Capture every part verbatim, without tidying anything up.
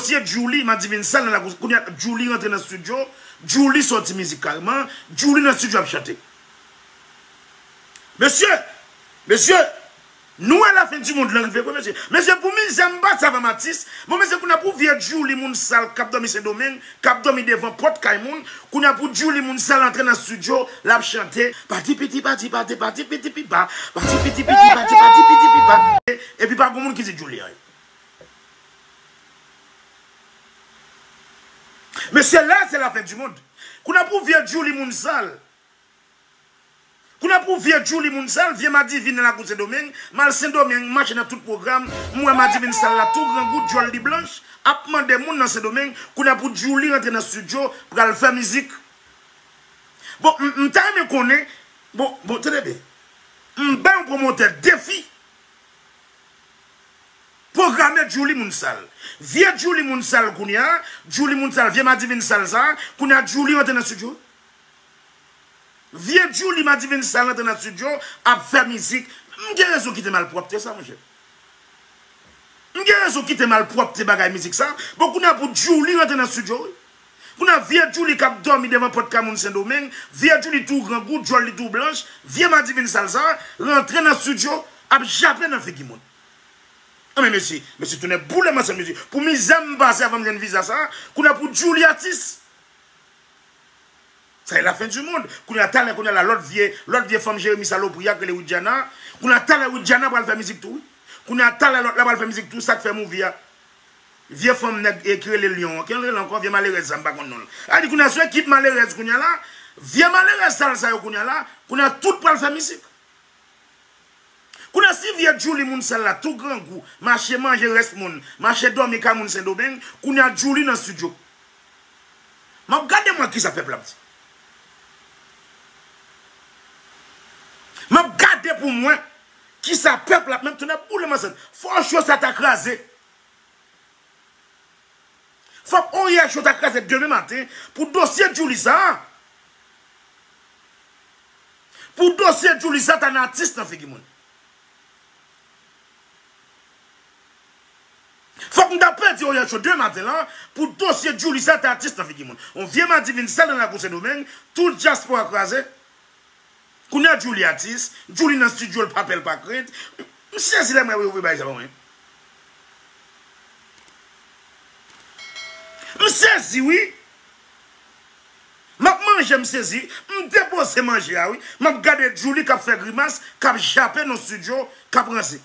Dosye Djouly, Madivin Sal nan lakou. Kounye a, Djouly rantre nan estidyo, Djouly sòti mizik kareman, Djouly nan estidyo ap chante. Mesye, mesye, nou wè lafen di mond lan rive vre, mesye. Mesye, pou mizè m pase avè m atis, bon, mesye, kounye a pou vye Djouly moun sal k ap dòmi Sendomeng, k ap dòmi devan pòt kay moun, kounye a pou Djouly moun sal antre nan estidyo, l ap chante, pati piti, pati, pati, pati piti pipa, pati piti, piti, pati, pati piti pipa. Epi pa gen moun ki di Djouly anyen. Mesye, la se lafen di mond. Kounye a pou vye Djouly moun sal. Kounye a pou vye Djouly moun sal, vye Madivin nan lakou Sendomeng, m al Sendomeng, m mache nan tout pwogram, m wè Madivin sal la tou grangou, dyòl li blanch, ap mande moun nan Sendomeng, kounye a pou Djouly rantre nan estidyo, pral fè mizik. Bon, m, m ta renmen konnen, bon, bon, tande byen. M bay yon pwomotè defi. Pwograme Djouly moun sal. Vye Djouly moun sal kounye a, Djouly moun sal, vye Madivin sal sa, kounye a Djouly rantre nan estidyo. Vye Djouly Madivin sal rantre nan estidyo, ap fè mizik. M gen rezon kite malpwòpte sa, monchè. M gen rezon kite malpwòpte bagay mizik sa. Bon, kounye a pou Djouly rantre nan estidyo, wi. Kounye a vye Djouly k ap dòmi devan pòt kay moun Sendomeng, vye Djouly tou grangou, dyòl li tou blanch, vye Madivin sal sa, rantre nan estidyo, ap jape nan figi moun. Anben mesye, mesye tounen boule m ansanm mesye. Pou mizè m pase avan m jwenn viza sa, kounye a pou Djouly atis. Sa se lafen di mond. Kounye a talè, kounye a la, lòt vye, lòt vye fanm Jeremi salopri a k rele Widiana. Kounye a talè Widiana pral fè mizik tou, wi. Kounye a talè lòt la pral fè mizik tou, sa k fè mouvi a. Vye fanm nèg e ki rele Lyon an. Ki rele ankò vye malerèz sa, m pa konn non l. A di kounye a se ekip malerèz kounye a la. Vye malerèz sal sa yo kounye a la. Kounye a tout pral fè mizik. Kounye a si vye Djouly moun sal la tou grangou, mache manje rès moun, mache dòmi kay moun Sendomeng, kounye a Djouly nan estidyo. M ap gade mwen kisa pèp la ap di. M ap gade pou mwen kisa pèp la ap, men tounen boule m ansanm. Fò cho sa ta kraze. Fòk O R H yo ta kraze demen maten pou dosye Djouly sa a. Pou dosye Djouly sa a ta nan atis nan figi moun. Fòk m ta pèdi O R H yo demen maten lan pou dosye Djouly sa a ta atis nan figi moun. On vye Madivin sal nan lakou Sendomeng, tout dyaspora kraze. Kounye a Djouly atis, Djouly nan estidyo l pa pè l pa krent. M sezi lè m wè yo voye bagay sa ban mwen. M sezi wi. M ap manje m sezi, m depoze manje a wi. M ap gade Djouly k ap fè grimas, k ap jape nan estidyo, k ap ranse.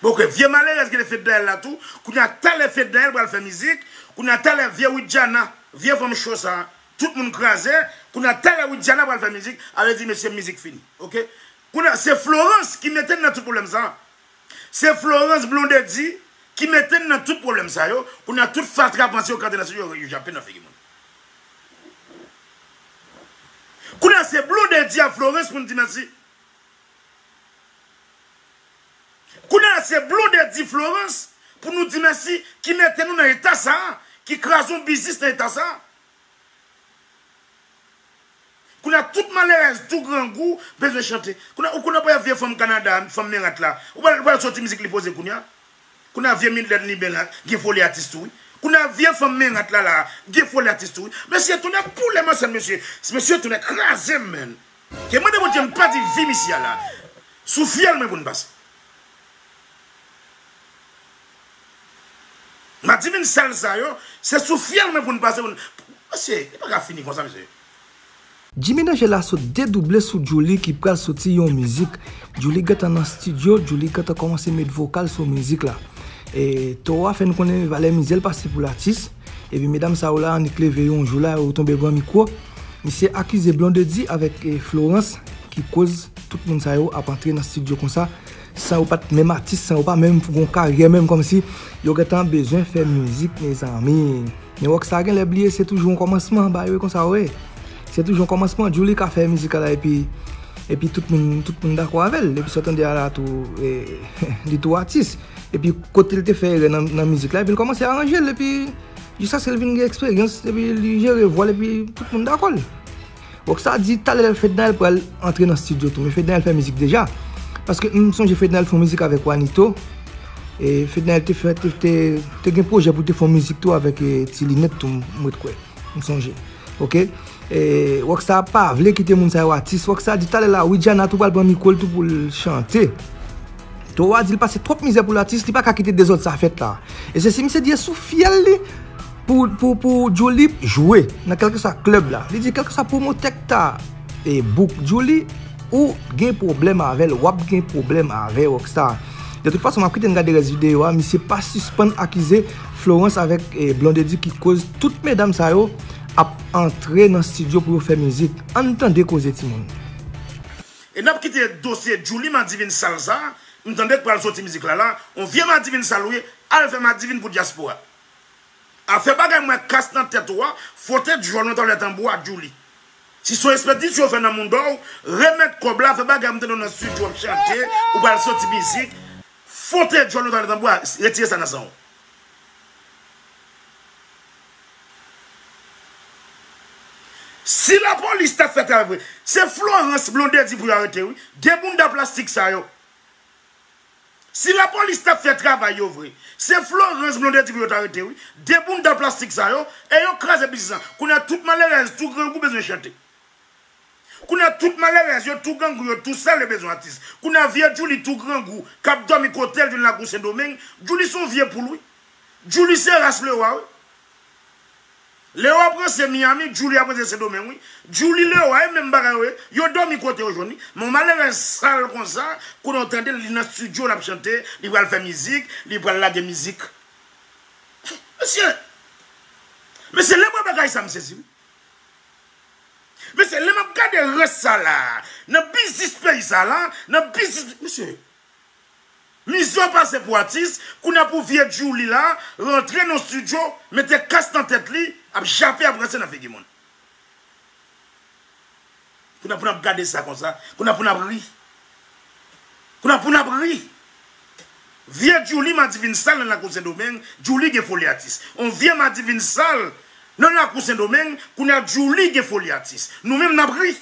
Bon, ok, vye malerèz ki te Fednaelle la tou. Kounye a talè Fednaelle pral fè mizik. Kounye a talè vye Widiana, vye fanm cho sa, tout moun kraze. Kounye a talè Widiana pral fè mizik. A vle di mesye mizik fini. Ok? Kounye a se Florence ki mete n nan tout pwoblèm sa. Se Florence Blondedy ki mete n nan tout pwoblèm sa yo. Kounye a tout fatra panse yo ka antre nan estidyo yo jape nan figi moun. Kounye a se Blondedy a Florence pou n di mèsi. Kounye a se Blondedy Florence pou nou di mèsi ki mete nou nan eta sa a, ki kraze yon biznis nan eta sa a. Kounye a tout malerèz, tout grangou bezwen chante. Kounye a ou konnen pa vye fanm Kanada, fanm Merat la. Ou pral, ou pral soti mizik li poze kounye a. Kounye a vye Midlène Liben la, gen foli atis tou wi. Kounye a vye fanm Merat la la, gen foli atis tou wi. Mesye tounen boule m ansanm mesye. Mesye tounen kraze m, menn. Ke mande Bondye m pa di vi misye a la. Sou fyèl mwen pou n pase. Madivin sal sa yo, se sou fyèl mwen pou n pase pou n. Mesye, li pa ka fini konsa, mesye. Jimmy Danger la sot dedouble sou Djouly ki pral soti yon mizik. Djouly gentan nan estidyo, Djouly gentan kòmanse met vokal sou mizik la. E Toro a fè n konnen valè mizè l pase pou latis. Epi medam sa yo la annik leve yon jou la, yo tonbe pran mikwo. Misye akize Blondedy avèk, e, Florence ki koz tout moun sa yo ap antre nan estidyo konsa, san yo pa t menm atis, san yo pa menm gon karyè menm, kòmsi yo gentan bezwen fè mizik, mezanmi. Men Rockstar genlè bliye se toujou yon kòmansman, ba yo konsa wi. Se toujou yon kòmansman, Djouly ka fè mizik la epi, epi tout moun, tout moun dakò avè l. Epi sa w tande a la tou, e, li tou atis. Epi kote l te fè erè nan, nan mizik la, epi l kòmanse aranje l, epi jiskaske l vin gen eksperyans, epi li jere vwa l, epi tout moun dakò l. Rockstar di talè Fednaelle pral antre nan estidyo tou, men Fednaelle fè mizik deja. Paske m sonje Fednaelle fè yon mizik avèk Wanito. E Fednaelle te fè, te, te, te gen pwojè pou te fè yon mizik tou avèk, e, Ti Linèt tou, m, m ret kwè. M sonje. Oke? E, Rockstar pa vle kite moun sa yo atis. Rockstar di talè la, Widiana tou pral pran mikwo l tou pou l chante. Toro a di l pase twòp mizè pou l atis, li pa ka kite dezòd sa fèt la. E se si misye di e sou fyèl li pou, pou, pou Djouly jwe nan kèlkeswa klèb la. Li di kèlkeswa pwomotè k ta e book Djouly, ou gen pwoblèm avè l, w ap gen pwoblèm avè Rockstar. De tout fason, m ap kite n gade rès videyo a. Misye pa sispann akize Florence avèk, e, Blondedy ki koz tout medam sa yo ap antre nan estidyo pou yo fè mizik. Ann tande koze timoun. E n ap kite dosye Djouly Madivin sal sa, m tande k pral soti mizik la la, on vye Madivin sal ou ye, al fè Madivin pou dyaspora. Afè bagay mwen kas nan tèt ou a, fwote djòl nan twalèt an bwa, Djouly. Si se yon espedisyon w fè nan mounda w, remèt kòb la, afè bagay m tande w nan estidyo w ap chante, ou pral soti mizik, fwote djòl nan twalèt an bwa, retire sa nan san w. Si lapolis ta fè travay vre, se Florence Blondedy pou yo arete, wi. De bounda plastik sa yo. Si lapolis ta fè travay yo vre, se Florence Blondedy pou yo ta arete, wi. De bounda plastik sa yo, e yo kraze biznis lan. Kounye a tout malerèz, tou grangou bezwen chante. Kounye a tout malerèz yo, tou grangou yo, tou sal yo bezwen atis. Kounye a vye Djouly tou grangou, k ap dòmi kote l vin lakou Sendomeng, Djouly se yon vye poul, wi. Djouly se ras lewa, wi. Lewa pran se Miami, Djouly ap pran se Sendomeng, wi. Djouly lewa, e menm bagay yo ye. Yo dòmi kote yo jwenn, wi. Men yon malerèz sal konsa, kounye a w tande l, li nan estidyo, l ap chante, li pral fè mizik, li pral lage mizik. Mesye, mesye, lè m wè bagay sa, m sezi, wi. Mesye, lè m ap gade rès sa la, nan biznis peyi sa la, nan biznis, mesye, mizè w pase pou atis, kounye a pou vye Djouly la, rantre nan estidyo, mete kas nan tèt li, ap jape, ap ranse nan figi moun. Kounye a pou n ap gade sa konsa, kounye a pou n ap ri. Kounye a pou n ap ri. Vye Djouly Madivin sal nan lakou Sendomeng, Djouly gen foli atis. On vye Madivin sal nan lakou Sendomeng, kounye a Djouly gen foli atis. Nou menm n ap ri.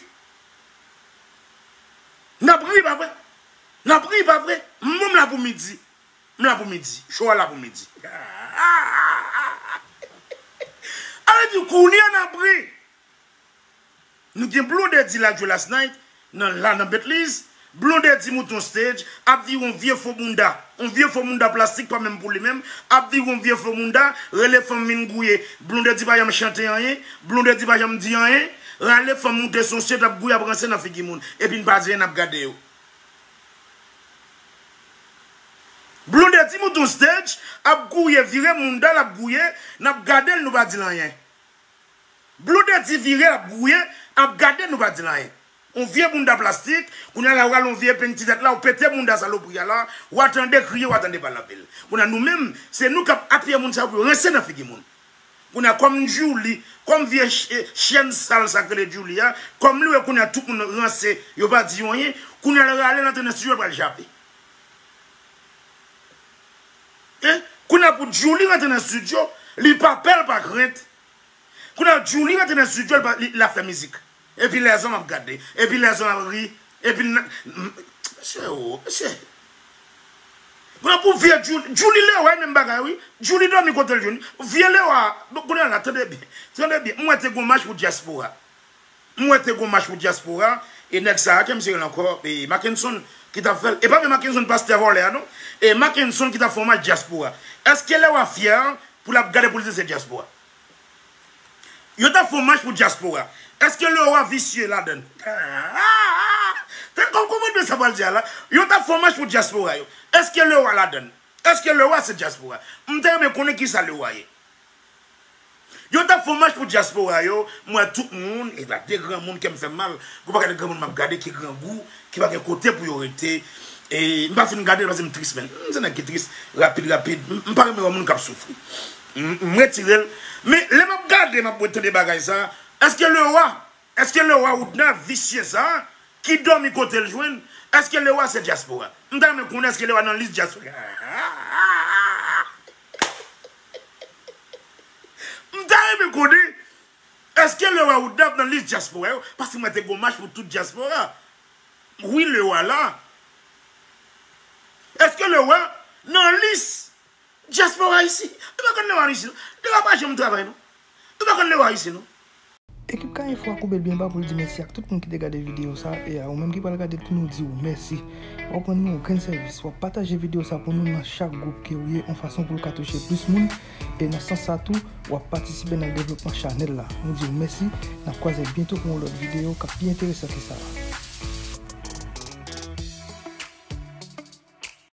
N ap ri, pa vre? N ap ri, pa vre? Mwen, m la pou midi. M la pou midi. Show a la pou midi. A vle di, kounye a n ap ri. Nou gen Blondedy la k jwe last night, nan, la nan Betliz. Blondedy moute yon stage, ap vire yon vye fo bounda. Yon vye fo bounda plastik, pa menm pou li menm. Ap vire yon vye fo bounda, rele fanm vin gouye. Blondedy pa janm chante anyen, Blondedy pa janm di anyen. Rale fanm moute sou yon stage, ap gouye, ap ranse nan figi moun. Epi n pa di anyen, n ap gade yo. Blondedy moute yon stage, ap gouye, vire bounda l, ap gouye, n ap gade l, nou pa di l anyen. Blondedy vire, l ap gouye, ap gade nou pa di l anyen. On vye bounda plastik, kounye a la w rale on vye peng ti tèt la, ou pete bounda salopri a la, w a tande kriye, w a tande pale anpil. Kounye a nou menm, se nou k ap apiye moun sa yo pou yo ranse nan figi moun. Kounye a kòm Djouly, kòm vye ch-, eh, chyèn sal sa k rele Djouly a, kòm li wè kounye a tout moun ranse, yo pa di yo anyen, kounye a l rale l antre nan estidyo l pral jape. Eh, kounye a pou Djouly rantre nan estidyo, li pa pè, l pa krent. Kounye a Djouly rantre nan estidyo, l pa, li, l ap fè mizik. Epi lèzòm ap gade. Epi lèzòm ap ri. Epi n, m, mesye o, mesye. Kounye a pou vye Djouly, Djouly lewa, e menm bagay, wi. Djouly dòmi kote l jwenn. Vye lewa, bon, kounye a la, tande byen. Tande byen. M wè te gon mach pou dyaspora. M wè te gon mach pou dyaspora. E nèg sa a, kè m serye l ankò, e Mackenson ki t ap fè l. E pa vre Mackenson pastè vòlè a, non. E Mackenson ki t ap fè yon mach dyaspora. Èske lewa fyè pou l ap gade pou l di se dyaspora? Yo t ap fè yon mach pou dyaspora. Èske lewa visye ladann? Tande kòm, kòman sa pral di a la? Yo t ap fè yon mach pou dyaspora yo. Èske lewa ladann? Èske lewa se dyaspora? M ta renmen konnen kisa lewa ye. Yo t ap fè yon mach pou dyaspora yo, m wè tout moun, e pa de granmoun kè m fè m mal, gon pakèt granmoun m ap gade ki grangou, ki pa gen kote pou yo rete. E m pa fin gade l paske m tris, menn. M se nèg ki tris, rapid, rapid. M, m pa renmen wè moun k ap soufri. M, m retire l. Men lè m ap gade, m ap tande bagay sa, èske lewa, èske lewa Woodna visye sa, ki dòmi kote l jwenn, èske lewa se dyaspora? M ta renmen konnen èske lewa nan lis dyaspora. M ta renmen konnen èske lewa Woodna nan lis dyaspora yo, paske mwen te gon mach pou tout dyaspora. Wi, lewa la. Èske lewa Nan lis dyaspora isi. Nou pa konn lewa isi, non. Lewa pa janm travay, non. Nou pa konn lewa isi, non. Ekip K Info a koube l byen ba pou l di mèsi ak tout moun ki te gade videyo sa a, e a ou menm ki pral gade l tou, nou di w mèsi. W ap rann nou yon grenn sèvis, w ap pataje videyo sa a pou nou nan chak gwoup ke w ye, yon fason pou l ka touche plis moun, e nan sans sa tou, w ap patisipe nan devlopman chanèl la. Nou di w mèsi, n ap kwaze byento pou yon lòt videyo k ap pi enteresan ke sa a.